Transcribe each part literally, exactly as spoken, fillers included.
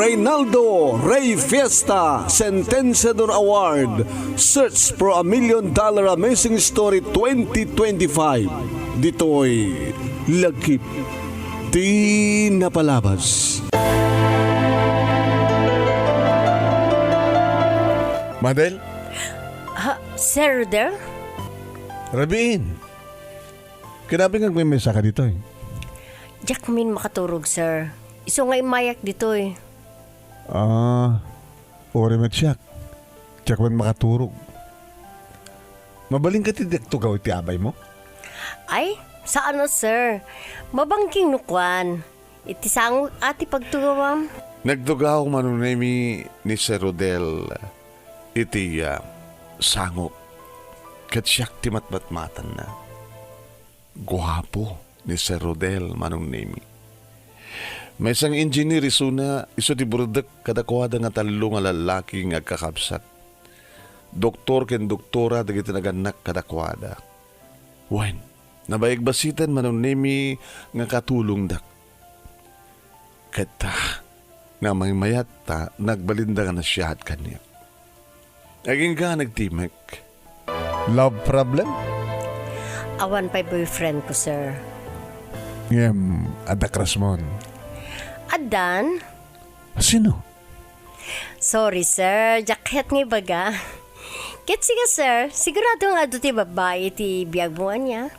Reynaldo Rey Fiesta Sentenciador Award, Search for a Million Dollar Amazing Story twenty twenty-five. Ditoy Lagip ti Napalabas. Madel? Ha, Sir Rodel? Rabiin. Kinabi nga agmimisa ka ditoy? Diak min makaturog, sir. Isu nga immayak ditoy. Ah, uri met siak. Diak man makaturog. Mabalin ka ti diak tugaw iti abay mo? Ay, saan a, sir. Mabangking no kuan. Iti sango a ti pagtugawam. Nagtugaw Manong Nemi ni Sir Rodel iti, ah, sango. Ket siak ti matmatmatanna. Guapo ni Sir Rodel, Manong Nemi. Maysa nga engineer isuna, isu ti burdek kadakuada nga tallo nga lallaki nga agkakabsat. Doktor ken doktora dagiti nagannak kadakuada. Wen, nabayag basiten, Manong Nemi, nga katulongdak. Ket, ah, namaymayat ta nagbalinda nga nasiaat kaniak. Agingga nagtimek. Love problem? Awan pay boyfriend ko, sir. Ngem, adda crush mon? Addan? Sino? Sorry, sir. Diak kayat nga ibaga. Ket sika, sir, sigurado nga adu ti babbai ti biag mo ania.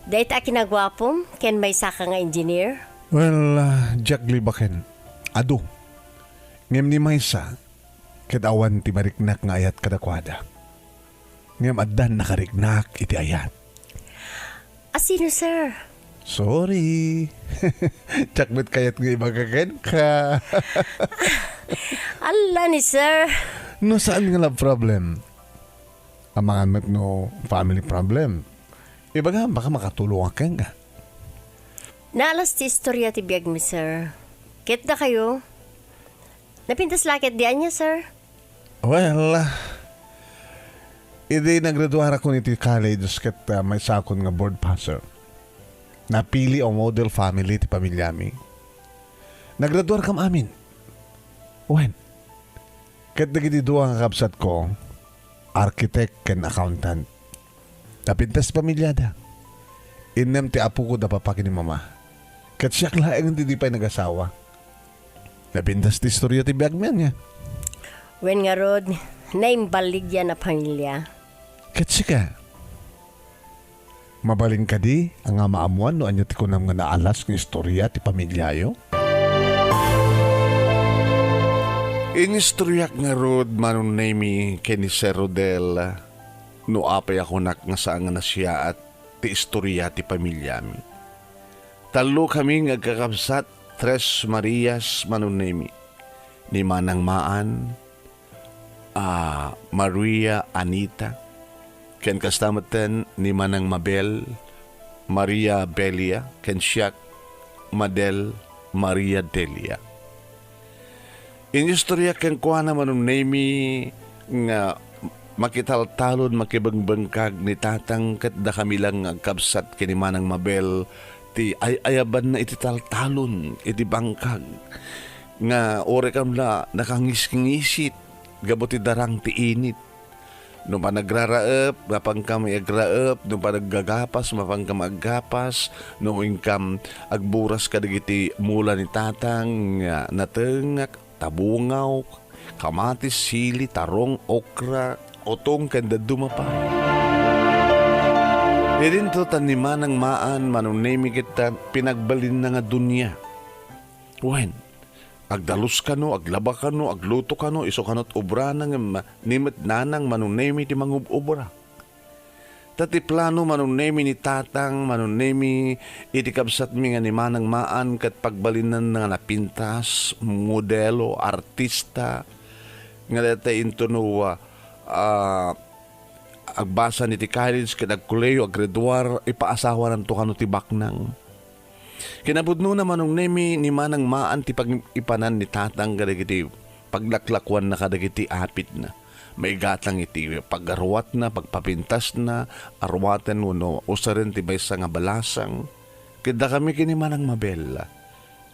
Dayta a kinaguapom ken maysaka nga engineer? Well, ah, diak libaken. Adu. Ngem ni maysa, ket awan ti mariknak nga ayat kadakuada. Ngem addan nakariknak iti ayat. A sino, sir? Sorry. Diak met kayat nga ibaga kenka. Alla ni, sir. No saan nga love problem? Amangan met no family problem. Ibaga, baka makatulongak kenka. Naalas ti istorya ti biagmi, sir. Ket dakayo? Napintas la ket di ania, sir? Well, idi naggraduarakon iti college ket, ah, maysakon nga board passer. Napili a model family ti pamilyami. Naggraduarkam amin. Wen, ket dagiti dua nga kabsatko, architect ken accountant. Napintas ti pamilyada. Innem ti apokod a papa ken ni mama. Ket siak laeng ti di pay nagasawa. Napintas ti istorya ti biagmi ania. Wen ngarud, naimballigyan a pamilya. Ket sika, mabalin kadi a nga maammuan no ania ti kunam nga naalas nga istorya ti pamilyayo? Inistoryak ngarud, Manong Nemi, ken ni Sir Rodel, no apay a kunak nga saan nga nasiaat ti istorya ti pamilyami. Tallo kami nga agkakabsat, tres Marias, Manong Nemi. Ni Manang Maan, a Maria Anita, ken kasta metten ni Manang Mabel, Maria Belia, ken siak, Madel Maria Delia. Inistoryak kenkuana, Manong Nemi, nga makitaltalon, makibengbengkag ni tatang ket dakami lang nga agkabsat ken ni Manang Mabel ti ay-ayabanna iti taltalon, iti bangkag, nga uray kam la nakangisngisit gapu ti darang ti init. No panagraraep, mapanka nga agraep, no panaggagapas, mapanka nga aggapas, no inkam agburas kadagiti mula ni tatang nga natengak, tabungaw, kamatis, sili, tarong, okra, utong, ken dadduma pay. Idinto tan ni Manang Maan, Manong Nemi ket ta pinagbalinna nga dunia. Wen, agdalus kano, aglaba kano, agluto kano, isu kano ti obrana, ngem ni met nanang Manong Nemi ti mangub-obra. Ta ti plano Manong Nemi ni tatang, Manong Nemi iti kabsatmi nga ni Manang Maan ket pagbalinanna nga napintas, modelo, artista, nga dayta intono, ah, agbasan iti college ket agkolehiyo, aggraduar, ipaasawananto kano ti baknang. Kinapudnona, Manong Nemi, ni Manang Maan ti pag-ipanan ni tatang kadagiti paglaklakuanna kadagiti apitna. Maigatang iti pagaruatna, pagpapintasna, aruaten wenno usaren ti maysa nga balasang. Ket dakami ken ni Manang Mabel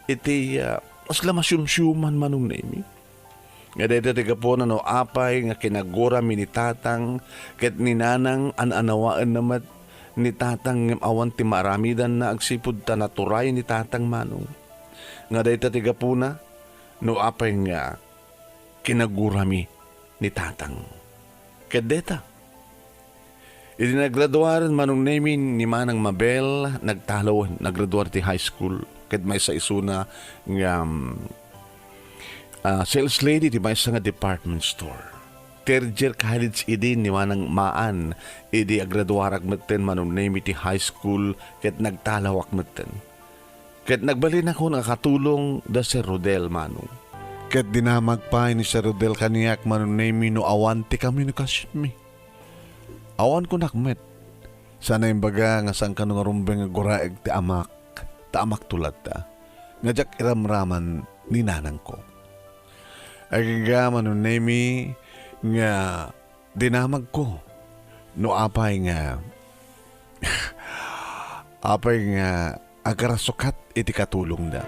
iti, ah, Kasla masiumsiuman, Manong Nemi. Nga dayta ti gapuna no apay nga kinagurami ni Tatang ket ni Nanang, an-anawaenna met ni Tatang ngem awan ti maaramidanna agsipud ta naturay ni Tatang, Manong. Nga dayta ti gapuna no apay nga kinagurami ni Tatang. Ket deta, idi nagraduaren, Manong Nemi, ni Manang Mabel, nagtalaw, nagraduar ti high school. Ket maysa isuna nga, um, ah, sales lady ti maysa nga department store. Third year college idi ni Manang Maan, idi agraduarak metten, Manong Nemi, ti high school, ket nagtalawak metten. Ket nagbalinakon a katulong da Sir Rodel, Manong. Ket dinamag pay ni Sir Rodel kaniak, Manong Nemi, no awan ti komunikasionmi. Awan kunak met. Saan a imbaga nga saan kano nga rumbeng nga guraek ti amak, ta amakto latta. Nga diak iramraman ni nanangko. Agingga, Manong Nemi, nga dinamagko no apay nga, apay nga agarasukat iti katulongda.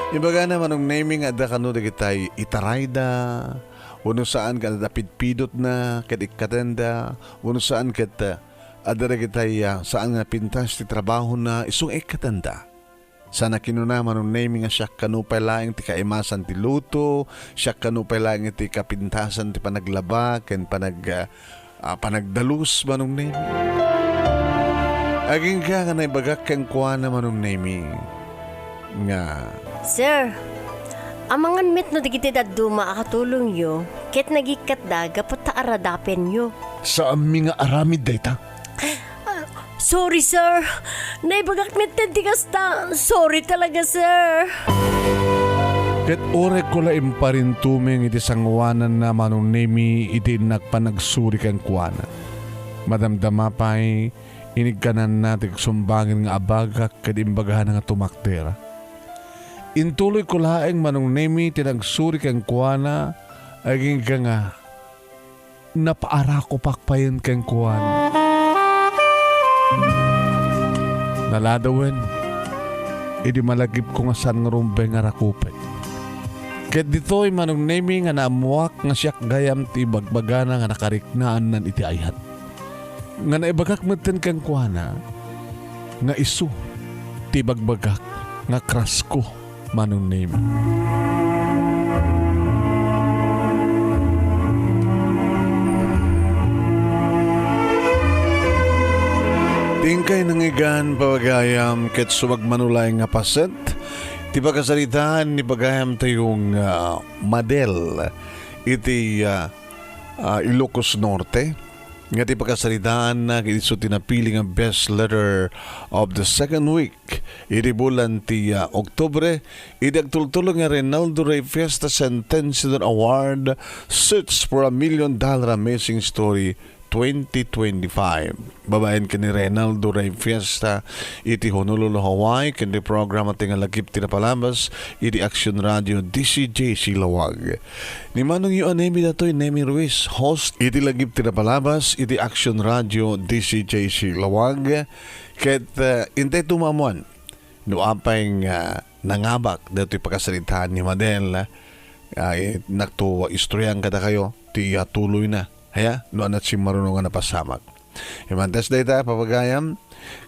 Ibagana, Manong Nemi, nga adda kano dagitay itarayda, wenno saan ket adda pidpidotna ket ikkatenda, wenno saan ket, ah, adda dagitay, ah, saan nga pintas ti trabahona, isu nga ikkatenda. Saan a kinuna, Manong Nemi, nga siak kano pay laeng ti kaimasan ti luto, siak kano pay laeng ti kapintasan ti panaglaba ken panag-, ah, ah, panagdalus, Manong Nemi. Agingga nga naibagak kenkuana, Manong Nemi, nga, Sir, amangan met no dagiti dadduma a katulongyo ket nagikkatda gapu ta aradapenyo. Saanmi nga aramid dayta. Ah, sorry, sir. Naibagak metten ti kasta. Sorry talaga, sir. Ket uray ko la impartumeng iti sangoananna, Manong Nemi, iti innak panagsuri kenkuana. Madamdama pay, inikkananna ti agsumbangen nga abagak ket imbagana nga tumakder. Intuloy ko laeng, Manong Nemi, ti nagsuri kenkuana, agingga nga napaarakupak payen kenkuana. Naladawen, idi malagipko nga saan nga rumbeng nga rakupek. Ket ditoy, Manong Nemi, nga naammoak nga siak gayam ti ibagbagana nga nakariknaannan iti ayat. Nga naibagak metten kenkuana nga isu ti ibagbagak nga crush ko, Manong Nemi. Ti inkay nangngegan, pagayam, ket sumagmano laeng nga paset ti pakasaritaan ni pagayamtayo nga Madel iti, ah, ah, Ilocos Norte. Nga ti pakasaritaanna ket isu ti napili nga Best Letter of the Second Week iti bulan ti, ah, Oktubre, iti agtultulong nga Reynaldo Rey Fiesta Sentenciador Award, Search for a Million Dollar Amazing Story twenty twenty-five. Babaen ken ni Reynaldo Rey Fiesta iti Honolulu, Hawaii, ken ti programa ti nga lagip ti napalabas iti Action Radio D C J C Lawag. Ni manongyo a Nemi datoy, Nemi Ruiz, host iti lagip ti napalabas iti Action Radio D C J C Lawag. Ket, eh, intay tumamon no apay nga nangabak datoy pakasaritaan ni Madel, ah, eh, nakto istoryaen kadakayo ti, ah, tuloyna. Aya, no ania ti simmaruno nga napasamak. Imantes dayta, papagayam,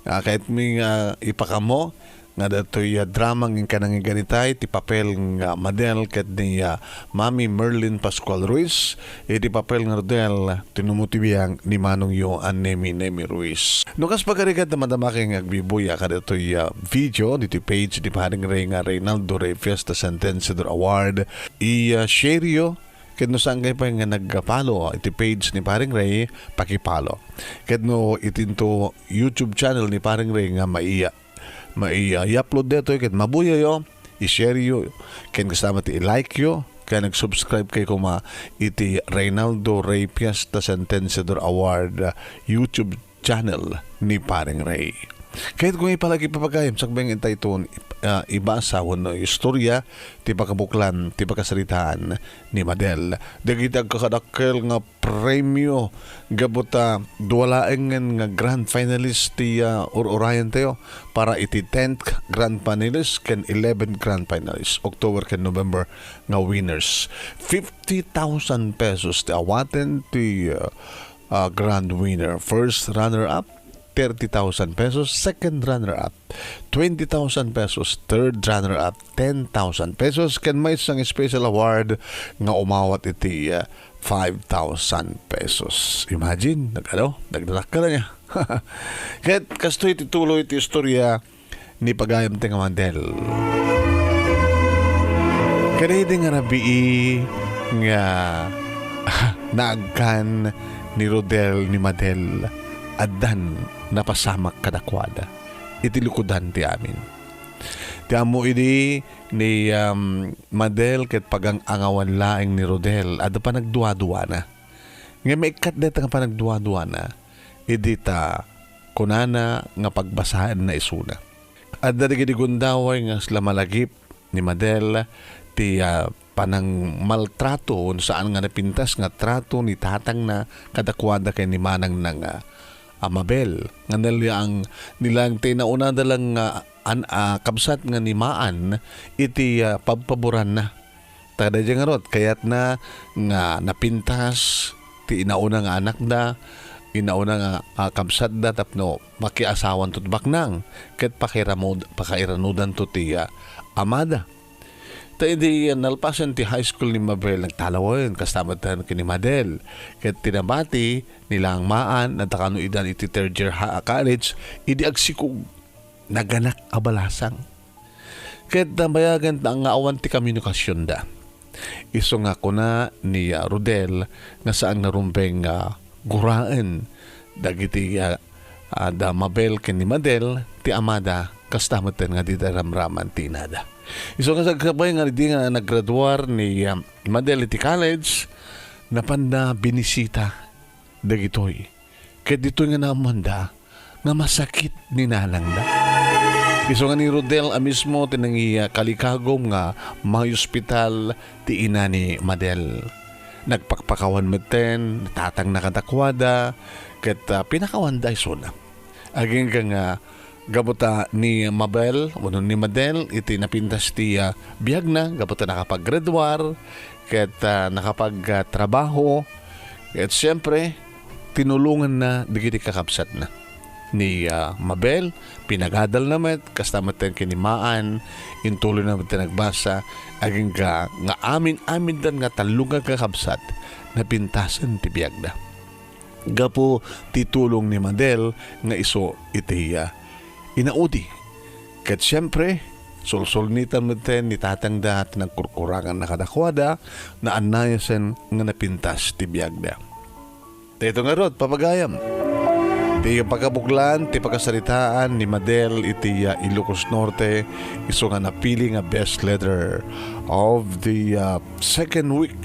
ah, kayatmi nga ipakamo nga datoy a drama nga kanangigan itay ti papel nga Madel ket ni, ah, Mami Merlin Pascual Ruiz, iti papel nga Rodel, tinumuti biang ni manongyo a Nemi Nemi Ruiz. No kas pagarigat, madamaka nga agbibuya kadatoy a video ditoy page ni Paring Ray nga Reynaldo Rey Fiesta Sentenciador Award, i-, ah, share yo, ket no saan kay pay nga nag-follow iti page ni Paring Ray, paki-follow. Ket no itinto YouTube channel ni Paring Ray nga maiya, maiya, i-upload detoy ket mabuyayo, i-share yo, ken kasta met ti i-like yo, ken nag-subscribe kay koma iti Reynaldo Rey Fiesta Sentenciador Award YouTube channel ni Paring Ray. Kayatko nga ipalagi, papagayam, sakbay nga intay ton ip-, ah, ibasa wenno istorya ti pakabuklan ti pakasaritaan ni Madel. Dagiti agkakadakkel nga premio gapu ta dua laengen nga grand finalist ti, ah, ur-urayan tayo para iti tenth grand finalist ken eleventh grand finalist, October ken November nga winners. Fifty thousand pesos ti awaten ti, ah, ah, grand winner. First runner-up, thirty thousand pesos. Second runner-up, twenty thousand pesos. Third runner-up, ten thousand pesos. Ken maysa nga special award nga umawat iti, ah, five thousand pesos. Imagine, nag-, ano, nagdadakkel niya. Ket kastoy ti tuloy ti istorya ni pagayam ti nga Madel. Kadaydi nga rabii nga naagkan ni Rodel ni Madel, addan napasamak kadakuada iti lukodan ti amin. Ti ammo idi ni, um, Madel ket pagang-angawan laeng ni Rodel, adda panagduaduana. Ngem maikkat dayta nga panagduaduana, idi ta kunana nga pagbasaenna isuna. Adda dagiti gundaway nga sla malagip ni Madel ti, ah, panangmaltrato, no saan nga napintas nga trato ni tatangna kadakuada ken ni manangna nga, ah, Mabel. Nga nalaang, nalaang ti naunada lang nga an-, ah, kabsat nga ni Maan iti, ah, pabpaboranna. Ta daydiay ngarud, kayatna nga napintas ti inauna nga anakda, inauna nga, ah, kabsatda tapno makiasawanto ti baknang ket pakiramud-, pakairanudanto ti, ah, amada. Ta idi nalpasen ti high school ni Mabel, nagtalawen, kasta met ken ni Madel. Ket ti nabati ni Langmaan, adda kano idan iti third year ha-, college, idi agsikog, naganak a balasang. Ket nabayagan ta nga awan ti komunikasionda. Isu nga kuna ni, ah, Rodel nga saan nga rumbeng nga guraen dagiti, ah, ah, da Mabel ken ni Madel ti amada, kasta metten nga dida ramraman ti inada. Isu nga sagsabay nga idi nga naggraduar ni, ah, Madel iti college, napanda binisita dagitoy. Ket ditoy nga naammoanda nga masakit ni nanangda. Isu nga ni Rodel a mismo ti nangikalikagum nga maiospital ti ina ni Madel. Nagpakpakawan metten ni tatangna kadakuada, ket, ah, pinakawanda isuna. Agingga nga gapu ta ni Mabel, wenno ni Madel, iti napintas ti, ah, biagna, gapu ta nakapaggraduar, ket, ah, nakapag, ah, trabaho, ket siempre, tinulonganna dagiti kakabsatna. Ni, ah, Mabel, pinagadalna met, kasta metten ken ni Maan, intuloyna met ti nagbasa, agingga nga amin-amindan nga tallo nga kakabsat, napintasen ti biagda. Gapu ti tulong ni Madel nga isu iti, ah, inaudi. Ket siempre, sulsulnitan metten ni tatangda ti nagkurkuranganna kadakuada, naannayasen nga napintas ti biagda. Daytoy ngarud, papagayam, ti pakabuklan ti pakasaritaan ni Madel iti, ah, Ilocos Norte, isu nga napili nga best letter of the, ah, second week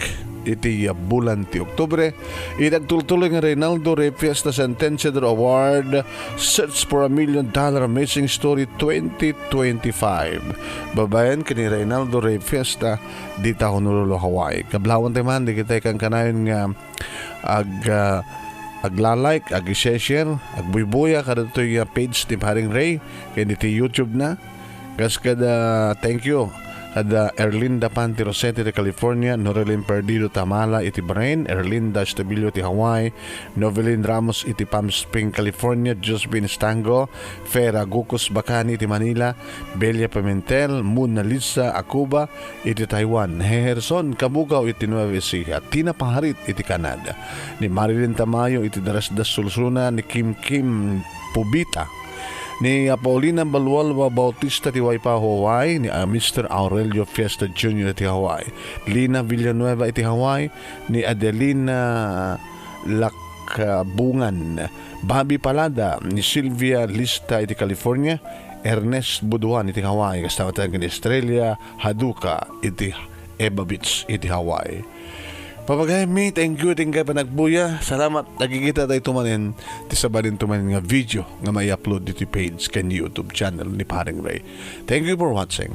iti, ah, bulan ti Oktubre, iti agtultuloy nga Reynaldo Rey Fiesta Sentenciador Award, Search for a Million Dollar Amazing Story twenty twenty-five. Babaen ken ni Reynaldo Rey Fiesta, dita Honolulu, Hawaii. Kablawentayo man, dagiti kankanayon nga ag-, ah, agla-like, ag-share, agbuybuya kadagitoy, ah, page ni Paring Ray, ken iti YouTube na. Kas kada, thank you. Kada Erlinda Panti Rosete ti California, Norelin Perdido Tamala iti Bahrain, Erlinda Estabillo ti Hawaii, Novelin Ramos iti Palm Spring, California, Josephine Stango, Fera Gucos Bacani iti Manila, Belia Pimentel, Mona Lisa Acuba iti Taiwan, Heherson Kabugaw iti Nueva Ecija, Tina Paharit iti Canada, ni Marilyn Tamayo iti Darasdas Sulsuna, ni Kim Kim Pubita, ni, ah, Paulina Balualwa Bautista ti Waipahu, Hawaii, ni, ah, Mister Aurelio Fiesta Junior iti Hawaii, Lina Villanueva iti Hawaii, ni Adelina Lakbungan, Bobby Palada, ni Sylvia Lista iti California, Ernest Buduan iti Hawaii, kasta met ken ni Estrella Haduka iti Eva Beach iti Hawaii. Papagayammi, thank you, thank you panagbuya. Salamat, nagkikita tayo tumanin, ti sabalin tumanin nga video nga mai-upload dito page ken YouTube channel ni Paring Ray. Thank you for watching.